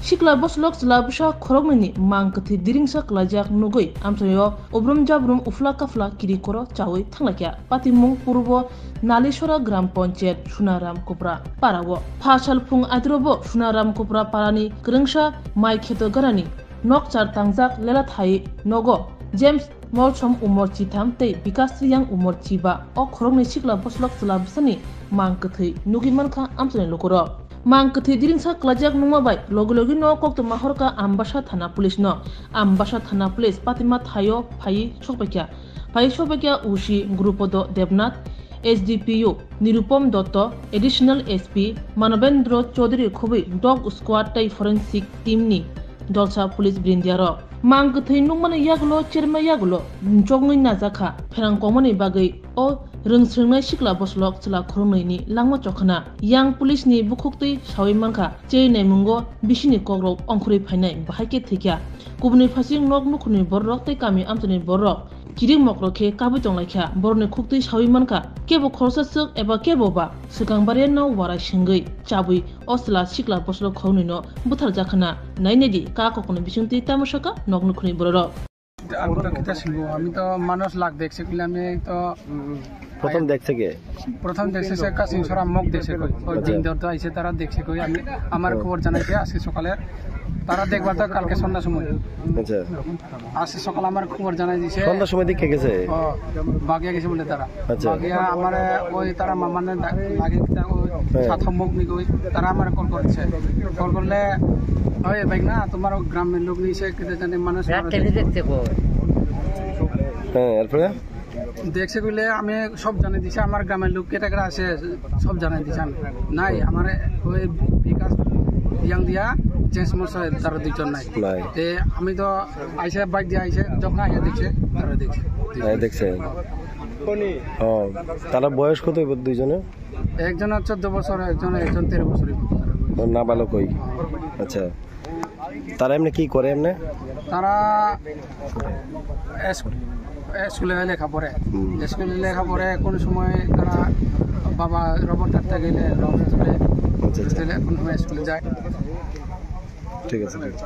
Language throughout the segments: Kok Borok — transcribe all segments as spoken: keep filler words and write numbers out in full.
Sikla boslok chwla bwsa khoroknwini mang kwthwi diringsa kwlaijak nugwi amchaio ubrum jabrum uphla kaphla kiri koro chawi thanglaikha. Patimung purbo Nalisora Gram Panchayat Sunaram Kupra parao. Phasal phung adrobo Sunaram Kupra parani kwrwngsa mai kheto ganani nokchar tangjak lela thai nogo James Molsom umor chitham tei Bikas Riyang umor chiba o khoroknwi sikla boslok chwla bwsani mang kwthwi nugwi mankha amchaini lukurok. Mang kwthwi diringsa kwlaijak nungma bai logi logi no koktwma horkha Ambasa thana police no. Ambasa thana police patima thaio phaiwi sokpaikha. Phaiwi sokpaikha O C Gurupodo Debnath, S D P O Nirupom Dotto, Additional S P Manobendra Chaudhary khobwi dog squad tei forensic team ni dolsa police brindiarok. Mang kwthwi nukmani yagulo cherma yagulo choknwi najakha pherang kongmani bagwi o rwngsrwngnai sikla boslok chwla khoroknwini langma chokhana. Yang police ni bukhuktwi sawi mankha, chei naimungo bisini kokrok ongkhorwi phainai, bahai khe thwikha. Kubuni phasing nok nukhungni bororok tei kami amchaini bororok kirik mokrok khe kabwi tonglaikha. Borokni khuktwi sawi mankha, kebo khoroksa swk eba kebo ba swkang baria no warai swngwi chabwi o chwla sikla boslok khoroknwino butharjak khna. Nainedi ka kokno bisingtwi tamo sakha nok nukhungni bororok. Ang to kita singbo, ami to manush lak dekse kile ami to, mm, প্রথম দেখছে কে? প্রথম দেখছে সে কাসিং সরা মুখ দেখছে কই। ওই আচ্ছা। দিন দর তো আইছে তারা দেখছে কই। আমি, আমার হুম। খবর জানাইছে আজকে সকালে। তারা দেখবা তো কালকে সন্ধ্যার সময়। আচ্ছা। আজকে সকালে আমার খবর জানাই দিছে। সন্ধ্যার সময় দেখে গেছে? ও, বাগিয়া গেছে বলে তারা। আচ্ছা। বাগিয়া আমার ওই তারা মামানে দা-, লাগে কি তার ওই হ্যাঁ। সাথে মুখ নিয়ে ওই তারা আমার কল করেছে। কল করলে, "ওই ভাই না, তোমার গ্রামের লোক নিয়ে এসে কেটে জানে মানুষ মারা যায়।" দেখছে কই? হ্যাঁ, এরপরে? দেখছে কইলে আমি সব জানাই দিছি, আমার গ্রামের লোক কেটাকেরা আছে সব জানাই দিছি আমি। নাই, আমার ওই বিকাশ ইয়াং দিয়া জেন্টস মশাই তারা দুইজন নাই। নাই। তে আমি তো আইসে বাইক দিয়ে আইসে, যখন আইয়া দেখছে, তারা দেখছে। হ্যাঁ, দেখছে। ও, তারা বয়স কত হইব দুইজনে? একজন চোদ্দ বছর, একজন, একজন তেরো বছর হইব। ও, নাবালক ওই। আচ্ছা। তারা এমনি কি করে এমনি? তারা স্কু-, স্কুলে লেখা পড়ে। হুম। স্কুলে লেখা পড়ে, কোন সময় তারা বাবা রবর কাটতে গেলে রবর তুলে, আচ্ছা, আচ্ছা। তুলে কোন সময় স্কুলে যায়। ঠিক আছে, ঠিক আছে।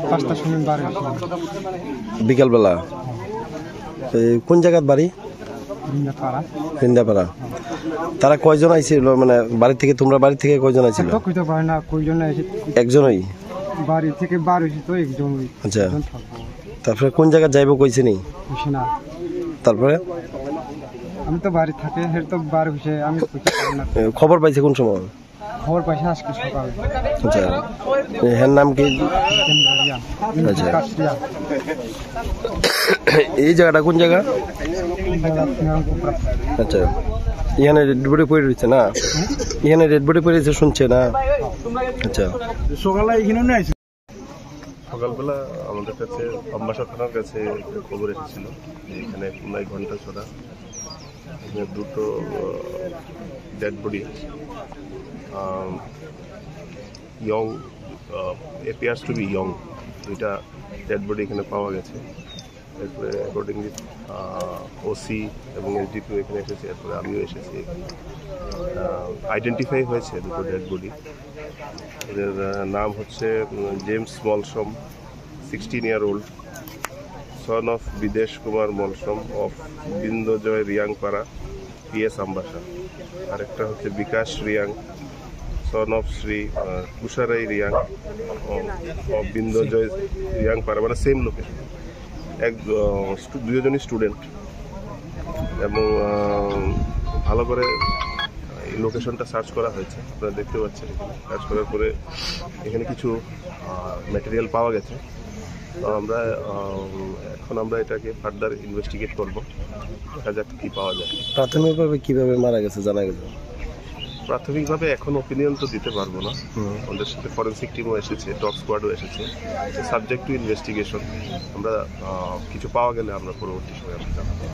পাঁচটার সময় বার হয়েছি। বিকালবেলা? এই কোন জায়গার বাড়ি? রিন্দাপাড়া। রিন্দাপাড়া। তারা কয়জন আইছিল? মানে, বাড়ি থেকে, তোমরা বাড়ি থেকে কয়জন আইছিল? তো কইতে পারে না, কয়জন আইছে। একজনই? বাড়ি থেকে বার হয়েছে তো একজনই। আচ্ছা। একজন থাকবো। তারপরে কোন জায়গা যাইবো কইছে নি? কইছে না। তারপরে? আমি তো বাড়ি থাকে, হের তো বার হয়েছে, আমি কইতে পারি না। এ, খবর পাইছে কোন সময়? খবর পাইছি আজকে সকালে। আচ্ছা, এ, এর নাম কি? জিতেন্দ্র রিয়াং। আচ্ছা। বিকাশ রিয়াং। এই জায়গাটা কোন জায়গা? এই জায়গা সিঙ্গারাম কুপড়া। আচ্ছা, এখানে ডেড বডি পড়ে রয়েছে না? এখানে ডেড বডি পড়ে রয়েছে শুনছে না? আচ্ছা। সকালে এখানে নিয়ে আসি। সকালবেলা আমাদের কাছে, আমবাসা থানার কাছে একটা খবর এসেছিল যে এখানে কোনাই ঘন্টাছড়া, এখানে দুটো, ah, dead body, um, young, ah, appears to be young, দুইটা ডেড বডি এখানে পাওয়া গেছে। এরপরে অ্যাকর্ডিংলি, আহ, ওসি এবং এসডিপিও এখানে এসেছে, এরপরে আমিও এসেছি। আহ, আইডেন্টিফাই হয়েছে দুটো ডেড বডি। এদের, আহ, নাম হচ্ছে, উম, জেমস Molsom, sixteen year old, son of বিদেশ কুমার মলসম অফ বিন্দজয় রিয়াংপাড়া, পিএস আমবাসা। আরেকটা হচ্ছে বিকাশ রিয়াং, সন অফ শ্রী, আহ, কুশারাই রিয়াং, অফ, অফ বিন্দজয় রিয়াংপাড়া, মানে সেম লোকেশন। এক, আহ, স্টু-, দুজনই স্টুডেন্ট এবং, আহ, ভালো করে এই লোকেশনটা সার্চ করা হয়েছে, আপনারা দেখতে পাচ্ছেন। এখানে সার্চ করার পরে এখানে কিছু, আহ, ম্যাটেরিয়াল পাওয়া গেছে। তো আমরা, আহ, এখন আমরা এটাকে ফার্দার ইনভেস্টিগেট করব, দেখা যাক কি পাওয়া যায়। প্রাথমিকভাবে কিভাবে মারা গেছে জানা গেছে? প্রাথমিকভাবে এখন ওপিনিয়ন তো দিতে পারবো না। হুম। ওদের সাথে ফরেন্সিক টিমও এসেছে, ডগ স্কোয়াডও এসেছে। Subject to investigation. আমরা, আহ, কিছু পাওয়া গেলে আমরা পরবর্তী সময়ে আমরা জানাবো।